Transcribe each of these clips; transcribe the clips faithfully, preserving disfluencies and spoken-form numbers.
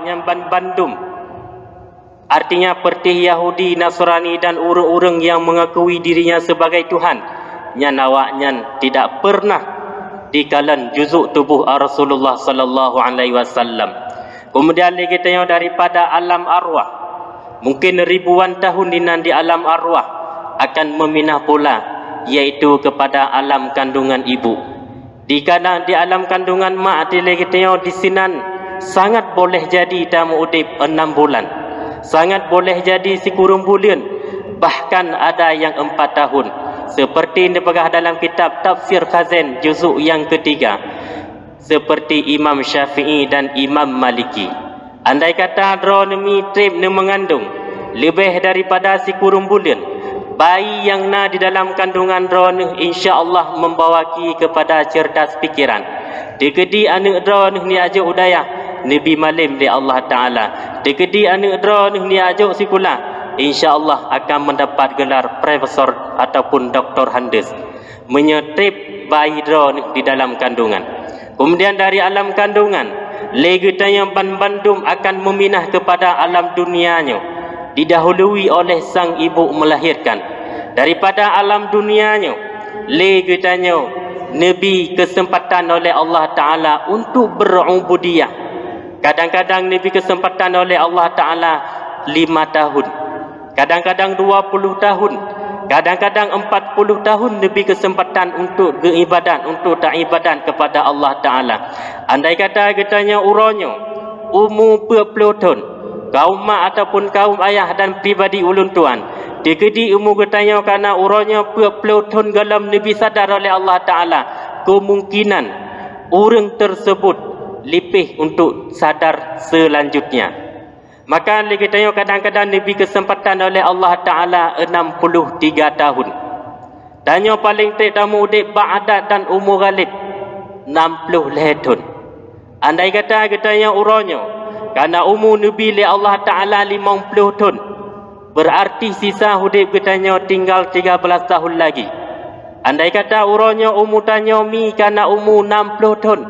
Nyan ban bandum, artinya, peurtih Yahudi, Nasrani, dan ureuëng-ureuëng nyang meungakui dirinya sebagai Tuhan, nyan awaknyan tidak pernah dikalon juzuk tuboh Rasulullah sallallahu alaihi wasallam. Keumudian lé geutanyoe daripada alam arwah, mungkin ribuan tahun inan di alam arwah akan meuminah pula, yaitu keupada alam kandungan ibu. Di kana-, di alam kandungan mak dilée geutanyoe disinan sangat boleh jadi tameuudeb enam bulan, sangat boleh jadi sikureueng buleuen, bahkan ada nyang empat tahun, seperti neupeugah dalam kitab Tafsir Khazen juzuk nyang ketiga, seperti Imam Syafi'i dan Imam Maliki. Andai kata droeneuh mi treb neumeungandong leubeh daripada sikureueng buleuen, bayi nyang na di dalam kandungan droeneuh insya Allah membawaki kepada cerdas pikiran. Teukeudi aneuëk droeneuh neujak u dayah, neubi malem lé Allah Taala. Teukeudi aneuëk droeneuh neujak sikula, insya Allah akan mendapat gelar profesor ataupun doktor handes. Meunyoe treb bayi droeneuh di dalam kandungan. Keumudian dari alam kandungan, lé geutanyoe ban bandum akan meuminah keupada alam dunia nyoe, didahului oleh sang ibu melahirkan. Daripada alam dunia nyoe, lé geutanyoe neubi keuseumpatan oleh Allah Taala untuk beurubudiyah. Kadang-kadang neubi keuseumpatan oleh Allah Taala lima tahun. Kadang-kadang dua puluh tahun, kadang-kadang empat puluh tahun neubi keuseumpatan untuk geuibadat, untuk taibadat keupada Allah Taala. Andai kata geutanyoe uroe nyoe umu peuet ploh thon, kaum mak ataupun kaum ayah dan pribadi ulôn tuan, teukeudi umu geutanyoe kana uroe nyoe peuet ploh thon gohlom neubi sadar oleh Allah Taala, keumungkinan ureuëng teurseubut lipéh untuk sadar seulanjutnya. Maka lé geutanyoe kadang-kadang neubi keuseumpatan oleh Allah Taala enam puluh tiga tahun. Tanyoe paleng treb tameuudeb bak adat dan umu ghaleb enam ploh lhée thon. Andai kata geutanyoe uroe nyoe kana umu neubi lé Allah Taala limong ploh thon, beurarti sisa udeb geutanyoe tinggal tiga belas tahun lagi. Andai kata uroe nyoe umu tanyoe mi kana umu enam ploh thon,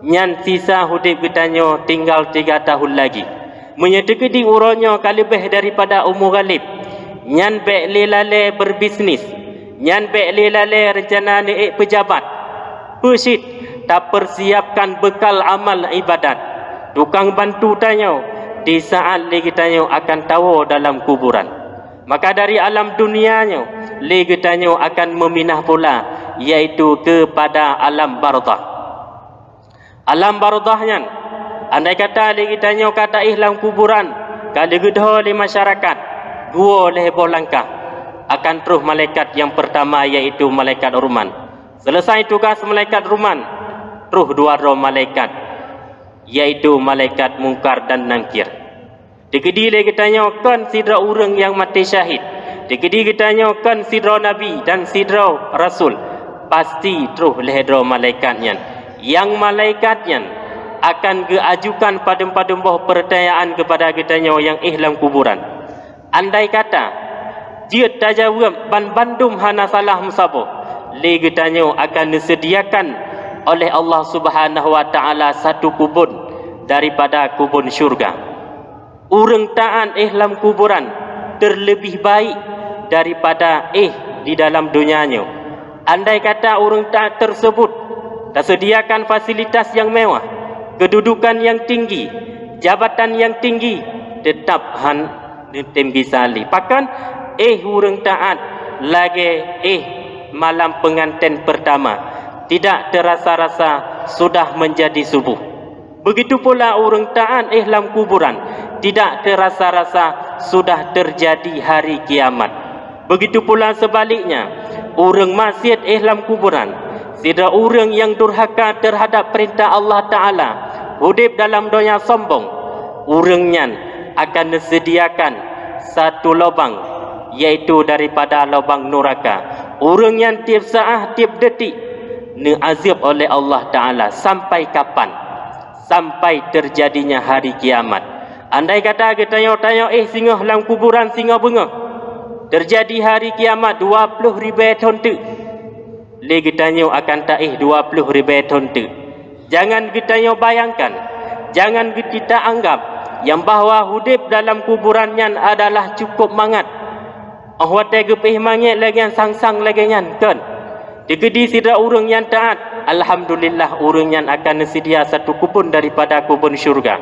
nyan sisa udeb geutanyoe tinggal tiga tahun lagi. Meunyoe teukeudi uroe nyoe ka leubeh daripada umu ghaleb, nyan bék lé lalée beubisnis, nyan bék lé lalée reuncana neuék peujabat. Peucit tapeusiapkan beukal amal ibadat, tukang bantu tanyoe di saát lé geutanyoe akan tawoe dalam kuburan. Maka dari alam dunia nyoe lé geutanyoe akan meuminah pula, yaitu keupada alam barzakh. Alam barzakh nyan, andai kata lé geutanyoe ka taéh lam kuburan, ka leugeudho lé masyarakat, geuwoe lhée boh langkah, akan troh malaikat nyang peurtama, yaitu malaikat ruman. Seuleusai tugaih malaikat ruman, troh dua droe malaikat, yaitu malaikat Mungkar dan Nangkir. Teukeudi lé geutanyoe kon sidroe ureuëng nyang maté syahid. Teukeudi geutanyoe kon sidroe nabi dan sidroe rasul. Pasti troh lhée droe malaikat nyan. Nyang malaikat nyan akan geuajukan padum-padum boh peurtanyaan keupada geutanyoe nyang éh lam kuburan. Andai kata jeuet tajaweueb ban bandum hana salah meusaboh, lé geutanyoe akan neuseudiakan oleh Allah Subhanahu wa Taala satu kubon daripada kubon syurga. Ureuëng taát éh lam kuburan teuleubeh baik daripada éh di dalam donya nyoe. Andai kata ureuëng taát teurseubut taseudiakan fasilitas nyang mewah, keududukan nyang tinggi, jabatan nyang tinggi, teutab hán neutem bisa lé. Pakon éh ureuëng taát lagée éh malam peungantén peurtama, tidak teurasa-rasa sudah meunjadi suboh. Beugitu pula ureuëng taát éh lam kuburan, tidak teurasa-rasa sudah teurjadi hari kiamat. Beugitu pula seubaliknya, ureuëng maksiet éh lam kuburan, sidroe ureuëng nyang durhaka teuhadab peurintah Allah Taala, udeb dalam donya sombong, ureuëng nyan akan neuseudiakan satu lobang, yaitu daripada lobang nuraka. Ureuëng nyan tieb saát, tieb detik neuazeueb oleh Allah Taala. Sampai kapan? Sampai teurjadinya hari kiamat. Andai kata geutanyoe tanyoe éh singoh lam kuburan singoh beungoh, teurjadi hari kiamat dua ploh ribée thon teuk, lé geutanyoe akan taéh dua ploh ribée thon teuk. Jangan geutanyoe bayangkan, jangan geutanyoe anggab nyang bahwa udeb dalam kuburan nyan adalah cukup mangat. Óh watée geupéh manyét lagée nyan, sang-sang lagée nyan, kon? Teukeudi sidroe ureuëng nyang taát, alhamdulillah, ureuëng nyan akan neuseudia satu kubun daripada kubun syurga.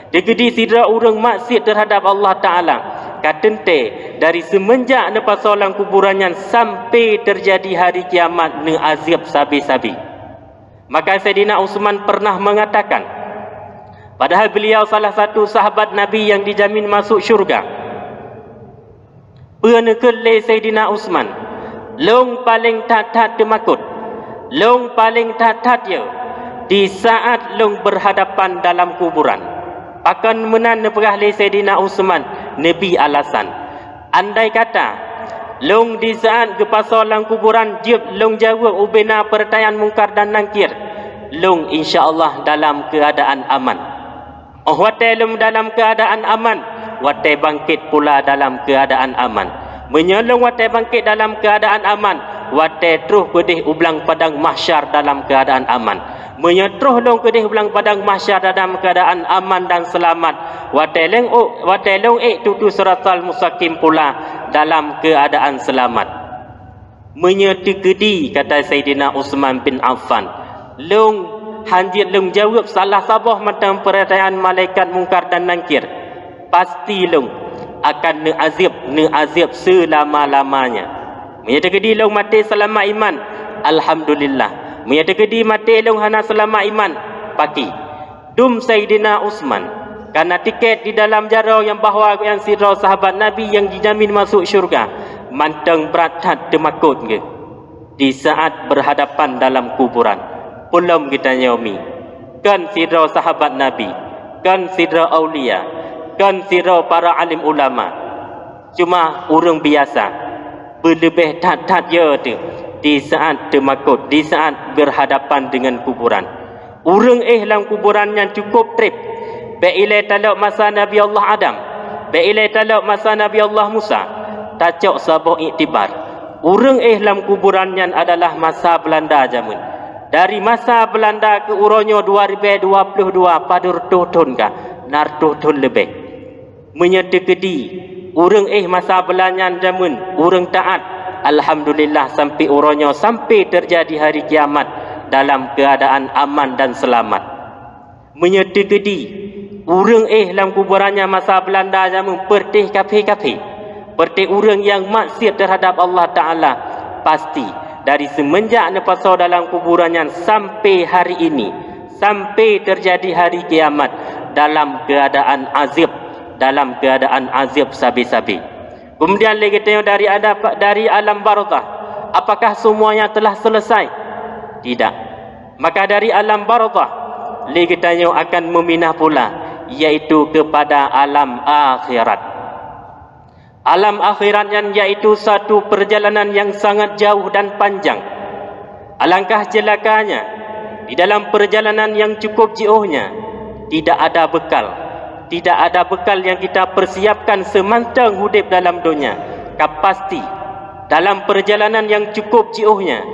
Teukeudi sidroe ureuëng maksiat terhadap Allah Taala, ka teuntée dari seumenjak neupasoe lam kuburan nyan sampai teujadi hari kiamat neuazab sabe-sabe. Maka Saidina Utsman pernah mengatakan, padahal beliau salah satu sahabat Nabi yang dijamin masuk syurga. Peue neukheun lé Saidina Utsman, "Lôn paleng that-that teumakot, lôn paleng that-that yo, di saat lôn berhadapan dalam kuburan." Pakon meunan neupeugah lé Saidina Utsman, neubi alasan, "Andai kata lôn di saat geupasoe lam kuburan jeuet lôn jaweueb ubena peurtanyaan Mungkar dan Nangkir, lôn insya Allah dalam keuadaan aman." Óh watée lôn dalam keuadaan aman, watée bangkét pula dalam keuadaan aman. Meunyoe lôn watée bangkét dalam keuadaan aman, watée troh keudeh u blang padang mahsyar dalam keuadaan aman. Meunyoe troh lôn keudeh u blang padang mahsyar dalam keuadaan aman dan seulamat, watée lôn ék, watée lôn ék tutoe siratal mustaqim pula dalam keuadaan seulamat. Meunyoe teukeudi, kata Saidina Utsman bin Affan, lôn hanjeuet lôn jaweueb salah saboh mantong peurtanyaan malaikat Mungkar dan Nangkir, pasti lôn akan neuazab, neuazab seulama-lamanya. Meunyoe teukeudi lôn maté seulamat iman, alhamdulillah. Meunyoe teukeudi maté lôn hana seulamat iman, paki. Dum Saidina Utsman, kana tiket di dalam jaroe nyang bahwa gobnyan sidroe sahabat Nabi nyang jijamin masuk syurga, mantong brat that teumakot geuh di saat berhadapan dalam kuburan. Peulom geutanyoe mi, kon sidroe sahabat Nabi, kon sidroe aulia, kon sidroe para alim ulama. Cuma ureuëng biasa, beuleubeh that-that yo teuh di saat teumakot, di saat berhadapan dengan kuburan. Ureuëng éh lam kuburan nyan cukup treb. Bék ilée talok masa Nabi Allah Adam, bék ilée talok masa Nabi Allah Musa. Tacok saboh iktibar. Ureuëng éh lam kuburan nyan adalah masa Beulanda jameun. Dari masa Beulanda keu uroe nyoe dua ribée dua ploh dua, padub reutôh thon ka, na reutôh thon leubeh. Meunyoe teukeudi ureuëng éh masa Beulanda nyan jameun ureuëng taát, alhamdulillah, sampai uroe nyoe, sampai teujadi hari kiamat dalam keuadaan aman dan seulamat. Meunyoe teukeudi ureuëng éh lam kuburan nyan masa Beulanda jameun peureutéh kafé-kafé, peureutéh ureuëng nyang maksiat terhadap Allah Taala, pasti dari seumenjak neupasoe dalam kuburan nyan sampai hari ini, sampai teujadi hari kiamat, dalam keuadaan azab, dalam keuadaan azab sabe-sabe. Kemudian lé geutanyoe dari adab, dari alam barzakh, apakah semuanya telah selesai? Tidak. Maka dari alam barzakh, lé geutanyoe akan meuminah pula, yaitu kepada alam akhirat. Alam akhirat nyan yaitu satu perjalanan yang sangat jauh dan panjang. Alangkah ceulakanya, di dalam perjalanan yang cukup jiôh nyan, tidak ada bekal. Tidak ada bekal yang kita persiapkan seumantong udeb dalam donya. Ka pasti, dalam perjalanan yang cukup jiôh nyan,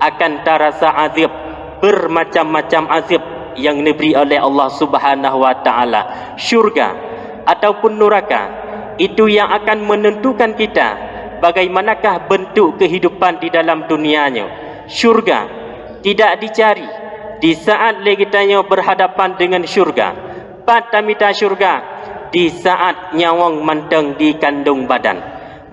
akan tarasa azab bermacam-macam azab yang diberi oleh Allah Subhanahu wa Taala. Syurga ataupun nuraka, itu yang akan menentukan kita bagaimanakah bentuk kehidupan di dalam dunia nyoe. Syurga tidak dicari di saat lé geutanyoe berhadapan dengan syurga. Pat tamita syurga? Di saat nyawöng mantong dikandong badan.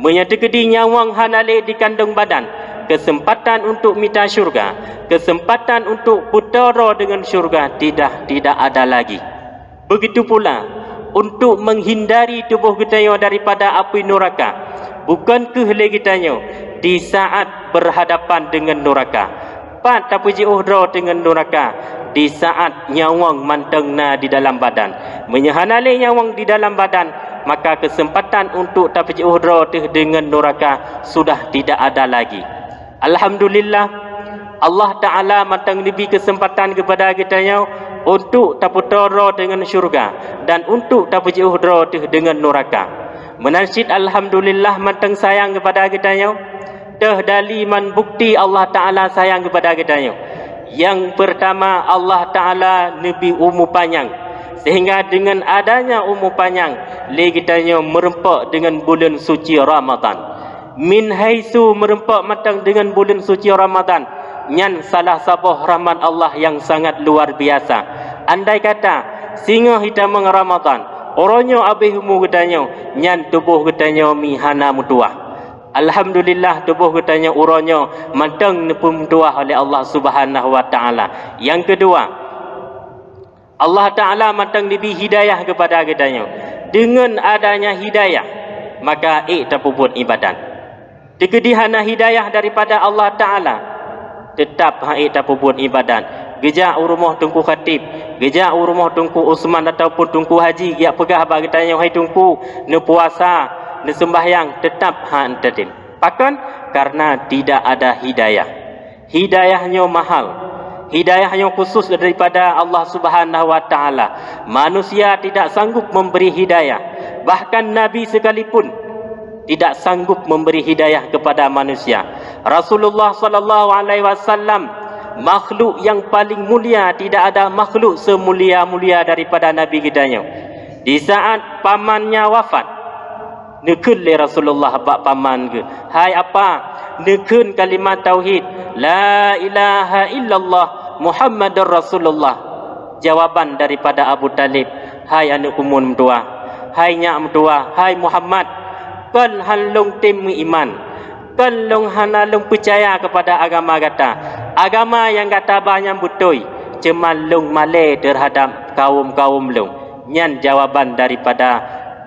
Meunyoe teukeudi nyawöng hana lé dikandong badan, keuseumpatan untuk mita syurga, keuseumpatan untuk peutoro deungon syurga tidak, tidak ada lagi. Begitu pula, untuk menghindari tuboh geutanyoe daripada apui nuraka, bukon kheueh lé geutanyoe di saat berhadapan deungon nuraka. Pat tapeujiôh droe deungon nuraka? Di saat nyawöng mantong na di dalam badan. Meunyoe hana lé nyawöng di dalam badan, maka keuseumpatan untuk tapeujiôh droe teuh deungon nuraka sudah tidak ada lagi. Alhamdulillah, Allah Taala mantong neubri keuseumpatan keupada geutanyoe untuk tapeutoro deungon syurga dan untuk tapeujiôh droe teuh deungon nuraka. Meunan cit alhamdulillah mantong sayang keupada geutanyoe, teuh dali man bukti Allah Taala sayang keupada geutanyoe. Nyang peurtama, Allah Taala neubri umu panyang. Sehingga deungon adanya umu panyang, lé geutanyoe meureumpok deungon buleuen suci Ramadhan. Min haitsu meureumpok mantong deungon buleuen suci Ramadhan, nyan salah saboh rahmat Allah nyang sangat luar biasa. Andai kata singoh itamong Ramadhan, uroe nyoe abéh umu geutanyoe, nyan tuboh geutanyoe mi hana meutuwah. Alhamdulillah, tuboh geutanyoe uroe nyoe mantong neupeumeutuwah oleh Allah Subhanahu wa Taala. Nyang keudua, Allah Taala mantong neubri hidayah keupada geutanyoe. Deungon adanya hidayah, maka ék tapeubuet ibadat. Teukeudi hana hidayah daripada Allah Taala, teutab han ék tapeubuet ibadat. Geujak u rumoh Teungku Khatib, geujak u rumoh Teungku Usman ataupun Teungku Haji, geujak peugah bak geutanyoe, "Hai Teungku, neupuasa, neuseumbahyang," teutab han tatem. Pakon? Karena tidak ada hidayah. Hidayah nyoe mahal. Hidayah nyoe khusus daripada Allah Subhanahu wa Taala. Manusia tidak sanggup memberi hidayah. Bahkan Nabi sekalipun tidak sanggup memberi hidayah kepada manusia. Rasulullah sallallahu alaihi wasallam, makhluk yang paling mulia, tidak ada makhluk semulia-mulia daripada Nabi geutanyoe. Di saat pamannya wafat, neukheun lé Rasulullah bak paman geuh, "Hai apa, neukheun kalimat tauhid, 'La ilaha illallah Muhammadur Rasulullah.'" Jawaban daripada Abu Thalib, "Hai aneuk umum meutuwah, hai nyak meutuwah, hai Muhammad, kon han lôn tem meuiman, kon lôn hana lôn peucaya keupada agama gata. Agama nyang gata ba nyan beutôi, cuma lôn malée teuhadab kawöm-kawöm lôn." Nyan jawaban daripada,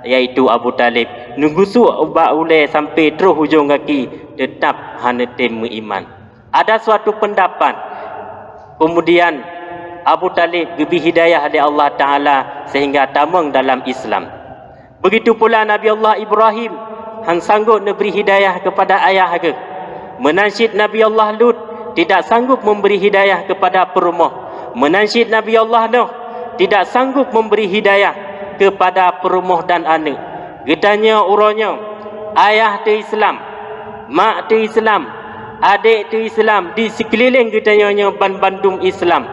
yaitu Abu Thalib. Neugusuk ubak ulée sampoe troh ujong gaki, teutab hana tem meuiman. Ada suatu pendapat, kemudian Abu Thalib geubri hidayah lé Allah Taala sehingga tamong dalam Islam. Begitu pula Nabi Allah Ibrahim han sanggup neubri hidayah keupada ayah geuh. Meunan cit Nabi Allah Lut tidak sanggup memberi hidayah kepada peurumoh. Meunan cit Nabi Allah Nuh tidak sanggup memberi hidayah kepada peurumoh dan aneuk. Geutanyoe uroe nyoe, ayah teu Islam, mak teu Islam, adék teu Islam, di sikeulileng geutanyoe nyoe banbandum Islam.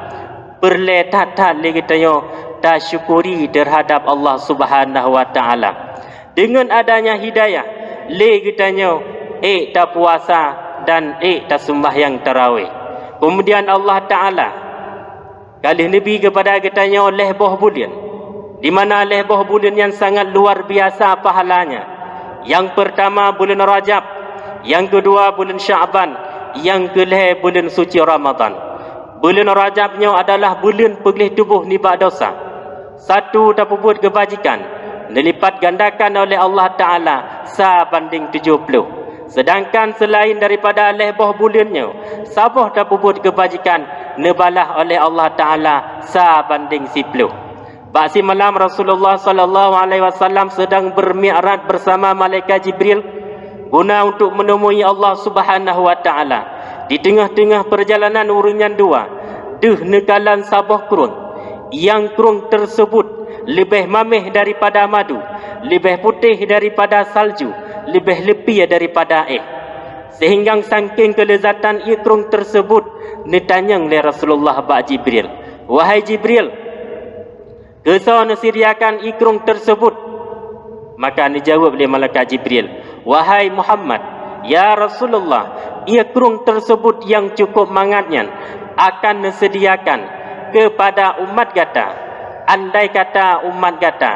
Peureulée that-that lé geutanyoe tasyukuri teuhadab Allah Subhanahu wa Taala. Deungon adanya hidayah, lé geutanyoe ék tapuasa dan ék taseumbahyang tarawih. Keumudian Allah Taala ka lheueh neubri keupada geutanyoe lhée boh buleuen, di mana lhée boh buleuen nyan sangat luar biasa pahalanya. Nyang peurtama buleuen Rajab, nyang keudua buleuen Sya'ban, nyang keulhée buleuen suci Ramadhan. Buleuen Rajab nyoe adalah buleuen peugleh tuboh nibak desya. Satu tapeubuet keubajikan, neulipat gandakan oleh Allah Taala sa bandéng tujoh ploh. Seudangkan seulaén daripada lhée boh buleuen nyoe, saboh tapeubuet keubajikan neubalaih oleh Allah Taala sa bandéng siploh. Bak simalam Rasulullah sallallahu alaihi wasallam sedang bermi'raj bersama malaikat Jibril guna untuk menemui Allah Subhanahu wa Taala. Di teungoh-teungoh peurjalanan ureuëng nyan dua deuh neukalon saboh krueng. Nyang krueng teurseubut leubeh maméh daripada madu, leubeh putéh daripada salju, leubeh leupie daripada éh. Seuhingga sangkéng keuleuzatan ié krueng teurseubut, neutanyong lé Rasulullah bak Jibril, "Wahai Jibril, keusoe neuseudiakan ié krueng teurseubut?" Maka neujaweueb lé malaikat Jibril, "Wahai Muhammad, ya Rasulullah, ié krueng teurseubut nyang cukup mangat nyan akan neuseudiakan keupada umat gata. Andai kata umat gata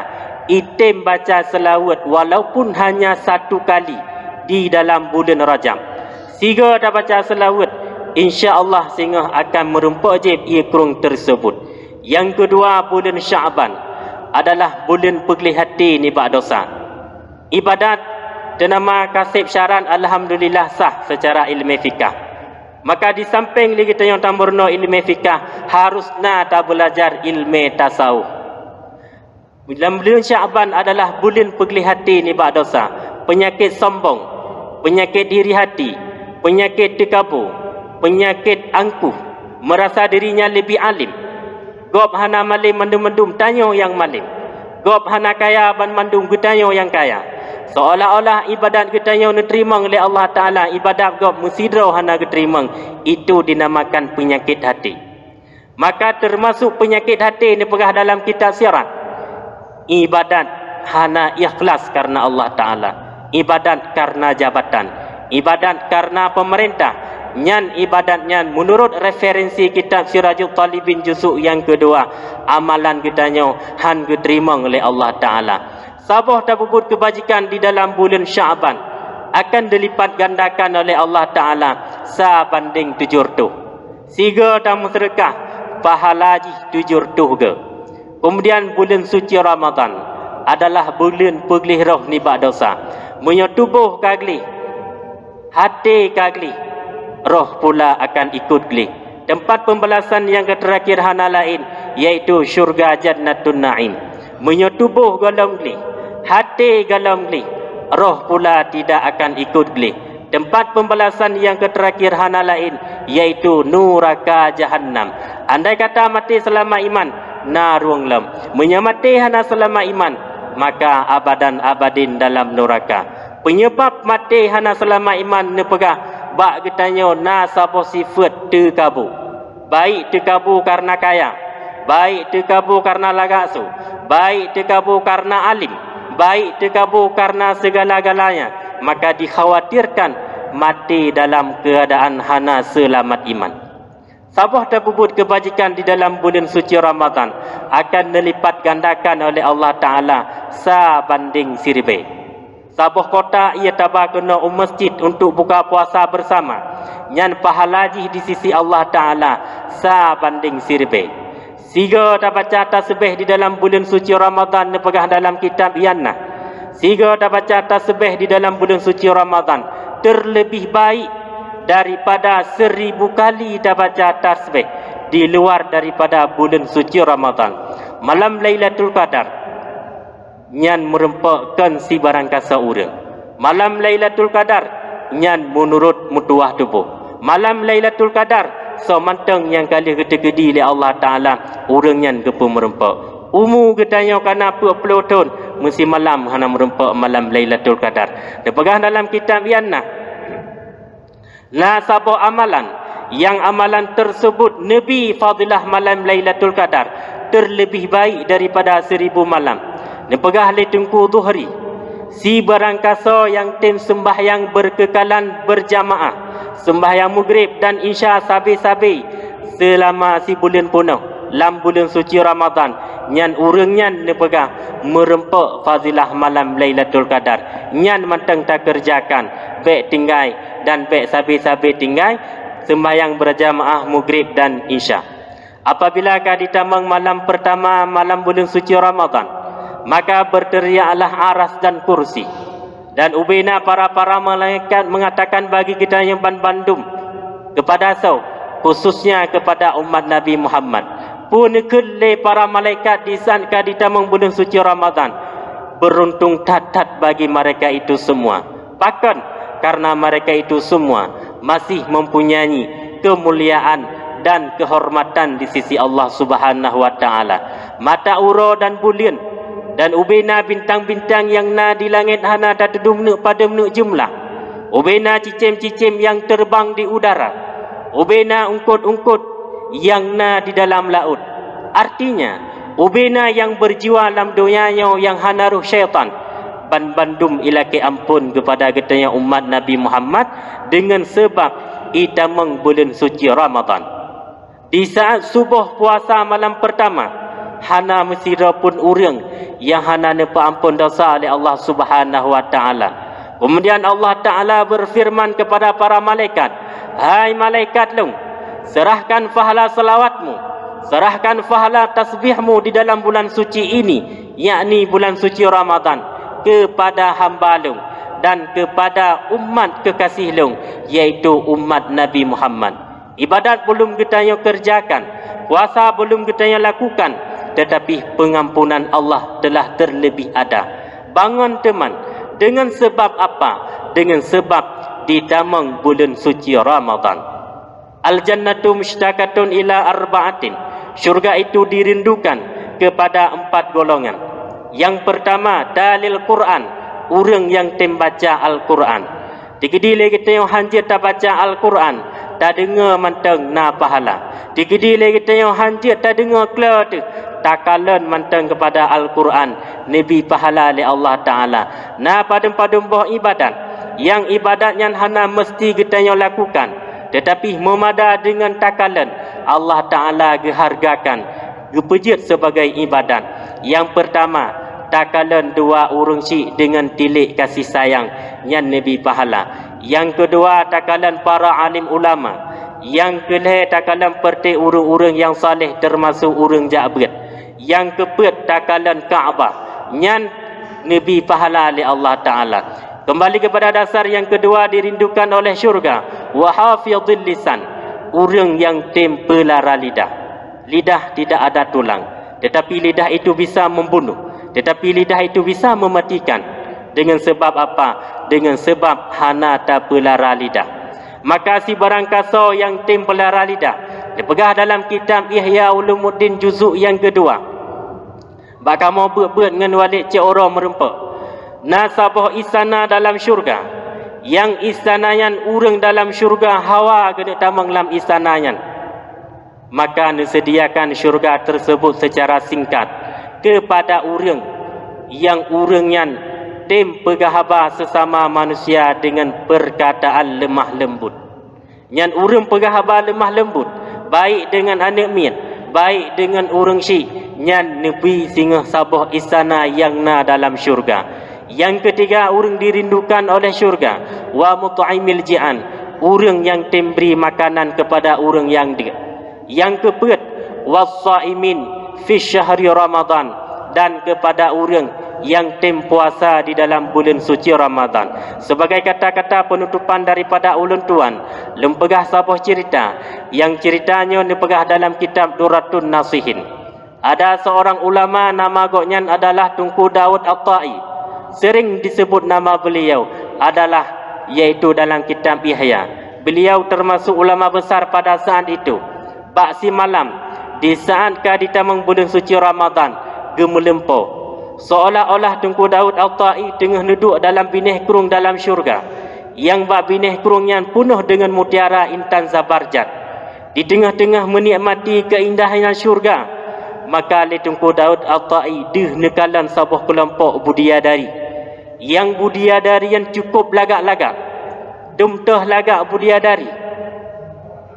item baca seulaweuet walaupun hanya satu kali di dalam buleuen Rajab, sigoe tabaca seulaweuet, insya Allah singoh akan meurumpok jieb ié krueng teurseubut." Nyang keudua, buleuen Sya'ban adalah buleuen peugleh até nibak desya. Ibadat teunama ka seb syarat alhamdulillah sah seucara ileumé fikah. Maka di sampéng lé geutanyoe tameurunoe ileumé fikah, harôh na tabeulajar ileumé tasawuf. Lam buleuen Sya'ban adalah buleuen peugleh até nibak desya, peunyakét sombong, peunyakét iri hati, peunyakét teukabu, peunyakét angkuh, meurasa diri nyan leubeh além. Gob hana malém mandum-mandum, tanyoe nyang malém. Gob hana kaya banmandum, geutanyoe nyang kaya. Seolah-olah ibadat geutanyoe neuteurimong lé Allah Taala, ibadat gob meusidroe hana geuteurimong, itu dinamakan peunyakét até. Maka teumasok peunyakét até neupeugah dalam kitab sirah, Ibadat hana ikhlas karena Allah Ta'ala. Ibadat karena jabatan. Ibadat karena pemerintah. Nyan ibadat nyan menurut referensi kitab Sirajul Talibin juzuk nyang keudua, amalan geutanyoe han geuteurimong lé Allah Ta'ala. Saboh tapeubuet keubajikan di dalam buleuen Sya'ban akan dilipat gandakan oleh Allah Ta'ala sabanding tujoh reutôh. Sigoe tameuseudeukah, pahala jih tujoh reutôh goe. Keumudian buleuen suci Ramadhan adalah buleuen peugleh roh nibak dosa. Meunyoe tuboh ka gleh, até ka gleh, roh pula akan ikot gleh. Teumpat peubalasan nyang keuteurakhier hana laén, yaitu syeuruga Jannatun Naim. Meunyoe tuboh gohlom gleh, até gohlom gleh, roh pula tidak akan ikot gleh. Teumpat peubalasan nyang keuteurakhier hana laén, yaitu nuraka Jahannam. Andai kata maté seulama iman, na rhueng lom. Meunyoe maté hana seulama iman, maka abadan abadin dalam nuraka. Peunyebab maté hana seulama iman neupeugah bak geutanyoe na saboh sifeuet teukabu. Baik teukabu karena kaya, baik teukabu karena lagak su, baik teukabu karena alim, baik teukabu karena segala-galanya, maka dikhawatirkan maté dalam keuadaan hana seulamat iman. Saboh tapeubuet keubajikan di dalam buleuen suci Ramadhan akan neulipat gandakan oleh Allah Ta'ala sabanding siribée. Saboh kotak ia taba keunoe u masjid untuk buka puasa bersama, nyan pahala jih di sisi Allah Ta'ala sabanding siribée. Sigoe tabaca tasbih di dalam buleuen suci Ramadhan neupeugah dalam kitab Iannah. Sigoe tabaca tasbih di dalam buleuen suci Ramadhan terlebih baik daripada seribu kali tabaca tasbih di luar daripada buleuen suci Ramadhan. Malam Lailatul Qadar nyan meureumpok kon sibarang kasoe ureuëng. Malam Lailatul Qadar nyan meunurot meutuwah tuboh. Malam Lailatul Qadar soe mantong nyang ka lheueh geuteukeudi lé Allah Ta'ala, ureuëng nyan geupeumeureumpok. Umu geutanyoe ka na peuet ploh thon, meusimalam hana meureumpok malam Lailatul Qadar. Teupeugah dalam kitab Iannah, na saboh amalan, nyang amalan teuseubut neubi fadilah malam Lailatul Qadar terlebih baik daripada seribu malam. Neupeugah lé Teungku Zuhri, sibarang kasoe nyang tem seumbahyang beurkeukalan beurjamaah, seumbahyang Maghrib dan Isya sabe-sabe seulama sibuleuen peunoh lam buleuen suci Ramadhan, nyan ureuëng nyan neupeugah meureumpok fadilah malam Lailatul Qadar. Nyan mantong takeureujakan, bék tinggai dan bék sabe-sabe tinggai seumbahyang beurjamaah Maghrib dan Isya. Apabila ka jitamong malam peurtama malam buleuen suci Ramadhan, maka beurteriaklah aras dan kursi. Dan ubena para-para malaikat meungatakan bagi geutanyoe banmandum, keupada soe, khususnya keupada umat Nabi Muhammad. Peue neukheun lé para malaikat di saat ka jitamong buleuen suci Ramadhan? Beuruntung that-that bagi mereka itu semua. Pakon? Karena mereka itu semua masih mempunyai keumuliaan dan keuhormatan di sisi Allah Subhanahu wa Ta'ala. Mata uroe dan buleuen, dan ubena bintang-bintang nyang na di langét hana tateuduek padub neuk jeumeulah. Ubena cicém-cicém nyang teureubang di udara. Ubena eungkôt-eungkôt nyang na di dalam laôt. Artinya, ubena nyang beurjiwa lam donya nyoe nyang hana roh syaitan, banmandum ilakée amphon keupada geutanyoe umat Nabi Muhammad deungon sabab jitamong buleuen suci Ramadhan. Di saat suboh puasa malam peurtama, hana meusidroe pun ureuëng nyang hana neupeuamphon desya lé Allah Subhanahu wa Ta'ala. Keumudian Allah Ta'ala beurfeurman keupada para malaikat, "Hai malaikat Lôn, seurahkan pahala seulawatmu, seurahkan pahala tasbihmu di dalam bulan suci ini, yakni bulan suci Ramadhan, keupada hamba Lôn dan keupada umat keukaséh Lôn, yaitu umat Nabi Muhammad." Ibadat beulom geutanyoe keureujakan, puasa beulom geutanyoe lakukan, teutapi peungampunan Allah teulah terlebih ada. Bangon teuma, deungon sabab apa? Deungon sabab jitamong buleuen suci Ramadhan. Al-jannatu mushtaqatun ila arba'atin. Syurga itu dirindukan kepada empat golongan. Yang pertama, talil Quran, ureuëng nyang tem baca Al-Quran. Teukeudi lé geutanyoe hanjeuet tabaca Al-Quran, tadeungoe mantong na pahala. Dikeudi lé geutanyoe hanjeuet tadeungoe klo teuh, takalon mantong keupada Al-Qur'an, neubi pahala lé Allah Ta'ala. Na padum-padum boh ibadat, nyang ibadat nyan hana meusti geutanyoe lakukan, teutapi meumada deungon takalon, Allah Ta'ala geuhargakan, geupeujeuet sibagai ibadat. Nyang peurtama, takalon dua ureuëng syik deungon tilék kasih sayang, nyan neubi pahala. Nyang keudua, takalon para alim ulama. Nyang keulhée, takalon peureté ureuëng-ureuëng nyang saleh, teumasok ureuëng jak beuet. Nyang keupeuet, takalon Ka'bah, nyan neubi pahala lé Allah Ta'ala. Keumbali keupada dasar nyang keudua dirindukan oleh syurga, wa hafizil lisan, ureuëng nyang tem peulara lidah. Lidah tidak ada tulang, tetapi lidah itu bisa membunuh, tetapi lidah itu bisa mematikan. Dengan sebab apa? Dengan sebab hana tapeulara lidah. Maka sibarang kasoe nyang tem peulara lidah, neupeugah dalam kitab Ihya Ulumuddin juzuk nyang keudua, bak kamoe beuet-beuet ngon Walid Cik Oro Meureumpok, na saboh istana dalam syurga. Nyang istana nyan ureuëng dalam syurga hawa keuneuk tamong lam istana nyan. Maka neuseudiakan syurga tersebut secara singkat keupada ureuëng nyang ureuëng nyan tem peugah haba seusama manusia deungon peurkataan leumah leumbut. Nyan ureuëng peugah haba leumah leumbut, baik deungon aneuëk miet, baik deungon ureuëng syik, nyan neubi singoh saboh istana nyang na dalam syurga. Nyang keutiga ureuëng dirindukan oleh syurga, wa mut'imil ji'an, ureuëng nyang tem bri makanan keupada ureuëng nyang deuk. Nyang keupeuet, wassaimin fi syahri Ramadan, dan keupada ureuëng nyang tem puasa di dalam buleuen suci Ramadan. Sebagai kata-kata peunutupan daripada ulôn tuan, lôn peugah saboh ceurita. Nyang ceurita nyoe neupeugah dalam kitab Durratun Nasihin. Ada seorang ulama, nama gobnyan adalah Teungku Daud At-Ta'i. Sering disebut nama beliau adalah, yaitu dalam kitab Ihya. Beliau termasuk ulama besar pada saat itu. Bak simalam, di saat ka jitamong buleuen suci Ramadan, geumeulimpôh. Seolah-olah Teungku Daud At-Ta'i teungoh neuduek dalam binéh krueng dalam syurga, nyang bak binéh krueng nyan peunoh deungon mutiara intan zabarjad. Di teungoh-teungoh meunikmati keuindahan syurga, maka lé Teungku Daud At-Ta'i deuh neukalon saboh keulompok budidaya. Nyang budidaya nyan cukup lagak-lagak. Dum toh lagak budidaya.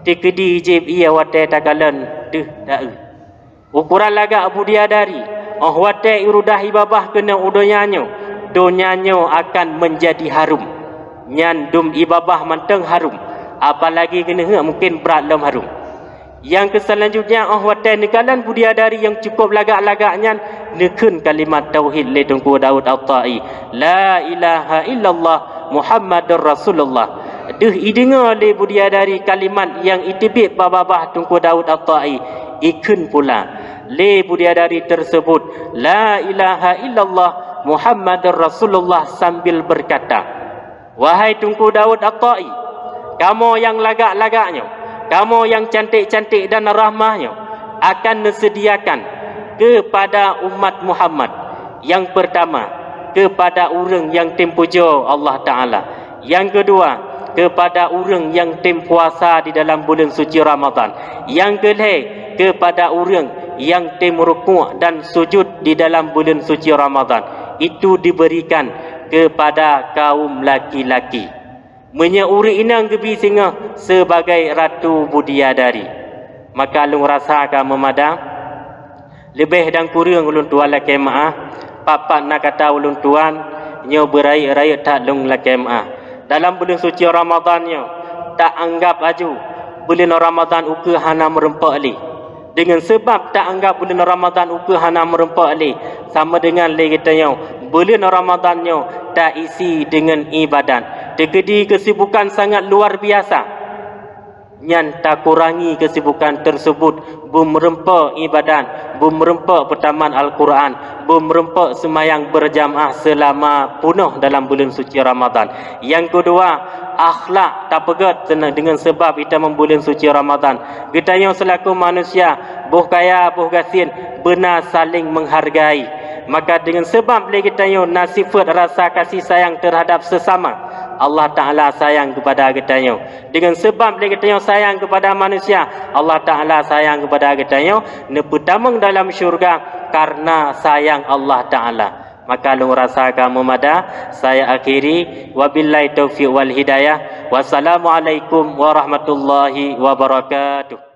Teukeudi jieb ié watée takalon deuh daeu. Ukoran lagak budidaya, óh watée irudah ié babah keunoe u donya nyoe, donya nyoe akan meunjadi harôm. Nyan dum ié babah mantong harôm, apalagi geuneuheuek mungken brat lom harôm. Nyang keuselanjutnya, óh watée neukalon budidaya nyang cukup lagak-lagak nyan, neukheun kalimat tauhid lé Teungku Daud At-Ta'i, "La ilaha illallah Muhammadur Rasulullah." Deuh ideungoe lé budidaya kalimat nyang iteubiet bak babah Teungku Daud At-Ta'i, ikheun pula lé budidaya tersebut, "La ilaha illallah Muhammadur Rasulullah," sambil berkata, "Wahai Teungku Daud At-Ta'i, kamoe nyang lagak-lagak nyoe, kamoe nyang cantik-cantik dan rahmah nyoe, akan neuseudiakan keupada umat Muhammad, nyang peurtama, keupada ureuëng nyang tem pujoe Allah Ta'ala, nyang keudua, keupada ureuëng nyang tem puasa di dalam buleuen suci Ramadan, nyang keulhée, keupada ureuëng nyang tem rukuk dan sujud di dalam buleuen suci Ramadan, itu diberikan keupada kaum laki-laki." Meunyoe ureuëng inong geubi singoh sibagai ratu budidaya, maka lôn rasa ka meumada. Leubeh dan kureueng ulôn tuan lakée meuáh, pat-pat na kata ulôn tuan nyoe beurayeuk-rayeuk that lôn lakée meuáh. Dalam buleuen suci Ramadan nyoe, taanggab aju buleuen Ramadan ukeue hana meurumpok lé. Deungon sabab taanggab buleuen Ramadan ukeue hana meurumpok lé, sama deungon lé geutanyoe buleuen Ramadan nyoe taisi deungon iébadat. Teukeudi keusibukan sangat luar biasa, nyan takurangi keusibukan teusebut, beumeurumpok iébadat, beumeurumpok peutamat Al-Qur'an, beumeurumpok seumayang beurjamaah seulama peunoh dalam buleuen suci Ramadan. Nyang keudua, akhlak tapeugét deungon sabab itamong buleuen suci Ramadan. Geutanyoe seulaku manusia, boh kaya, boh gasien, beuna saléng meuhargai. Maka deungon sabab lé geutanyoe na sifeuet rasa kasih sayang teuhadab seusama, Allah Ta'ala sayang kepada geutanyoe. Dengan sebab lé geutanyoe sayang kepada manusia, Allah Ta'ala sayang kepada geutanyoe, neupeutamong dalam syurga karena sayang Allah Ta'ala. Maka lôn rasa ka meumada, saya akhiri. Wabillahi taufiq wal hidayah. Wassalamualaikum warahmatullahi wabarakatuh.